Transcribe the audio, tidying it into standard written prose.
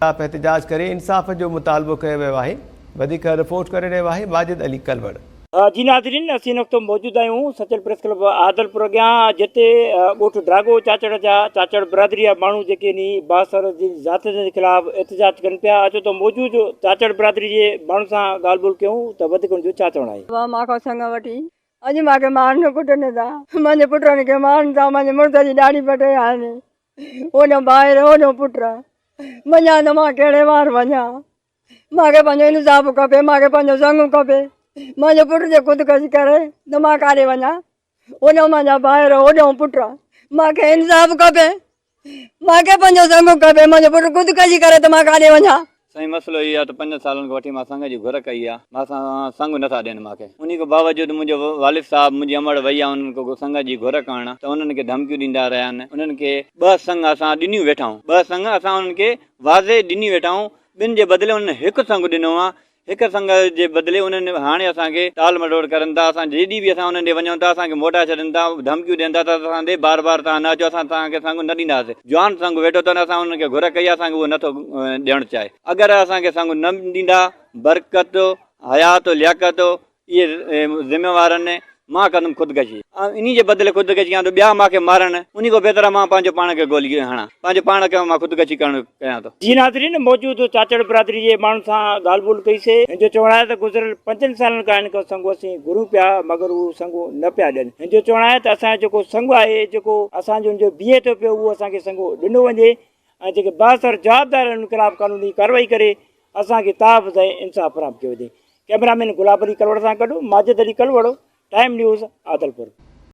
خلاف احتجاج ڪري انصاف جو مطالبو ڪيو ويو آهي. وڌيڪ رپورٽ ڪري رهيو آهي ماجد علي ڪلوڙ. جي ناظرين اسين هن وقت موجود آهيون سچل پريس ڪلب عادلپور اڳيان جتي ڳوٺ ڊاڳو چاچڙ جا چاچڙ برادري جا ماڻهو جيڪي انهي بااثر جي ذاتين جي خلاف احتجاج ڪن پيا اچو ته موجود چاچڙ برادري جي ماڻهن سان ڳالهه ٻولهه ڪيون ته وڌيڪ ان جو ڇا چوڻ آهي. وا مان کان سڱ وٺي اڄ مان کي مارن ڪٽن ٿا مانجي پٽن کي مارن ٿا مانجي مڙس جي ڏاڙهي پٽي آهن اوڏو ڀائر اوڏو پٽ وڃان ته مان ڪهڙي وار وڃان مان کي پنهنجو انصاف کپي مان کي پنهنجو سڱ کپي منهنجو پٽ جي خودڪشي ڪري ته مان ڪاڏي وڃان اوڏو منهنجا ڀائر اوڏو پٽ مان کي انصاف کپي مان کي پنهنجو سڱ کپي منهنجو پٽ خودڪشي ڪري ته مان ڪاڏي وڃان. سائين مسئلو هي آ ته پنجن سالن کان وٺي مان سڱ جي گهر ڪئي آ مان سان سڱ نٿا ڏين مان کي انهي کان باوجود منهنجو والد صاحب منهنجي امڙ وئي آ انهن کان سڱ جي گهر ڪرڻ ته انهن کي ڌمڪيون ڏيندا رهيا آهن انهن کي ٻه سڱ اسان ڏنيون ويٺا آهيون ٻه سڱ اسان انهن کي واضح ڏني ويٺا آهيون ٻن جي بدلي انهن هڪ سڱ ڏنو آ هڪ سڱ جي بدلي انهن هاڻي اسان کي ٽال مٽوڙ ڪرن ٿا اسان جيڏي به اسان انهن ڏي وڃون ٿا اسان کي موٽائي ڇڏن ٿا ڌمڪيون ڏين ٿا ته اسان ڏي بار بار توهان نه اچو اسان توهان کي سڱ نه ڏينداسين جوان سڱ ويٺو اٿن اسان انهن کي گهر ڪئي آ اسان کي اهو نٿو ڏيڻ چاهي اگر اسان کي سڱ نه ڏيندا برڪت حيات لياقت اهي ذميوار آهن، مان ڪندم خودڪشي. انهي جي بدلي خودڪشي ڪيان ٿو، ٻيا مان کي مارن، انهي کان بهتر آهي مان پنهنجو پاڻ کي گولي هڻان، پنهنجو پاڻ کي مان خودڪشي ڪرڻ ڪيان ٿو. جي ناظرين موجود چاچڙ برادري جي ماڻهن سان ڳالهه ٻولهه ڪئي سي، هن جو چوڻ آهي ته گذريل پنجن سالن کان هن کان سنگهه اسين گهرون پيا مگر هو سنگهه نه پيا ڏين، هن جو چوڻ آهي ته اسان جو جيڪو سنگهه آهي جيڪو اسان جو هن جو بيهي ٿو پيو اهو اسان کي سنگهه ڏنو وڃي ۽ جيڪي بااثر جوابدار آهن انهن خلاف قانوني ڪارروائي ڪري اسان کي تحفظ ۽ انصاف فراهم ڪيو وڃي. ڪئميرا مين گلاب علي ڪلوڙ سان گڏ ماجد علي ڪلوڙ، ٽائيم نيوز، عادلپور.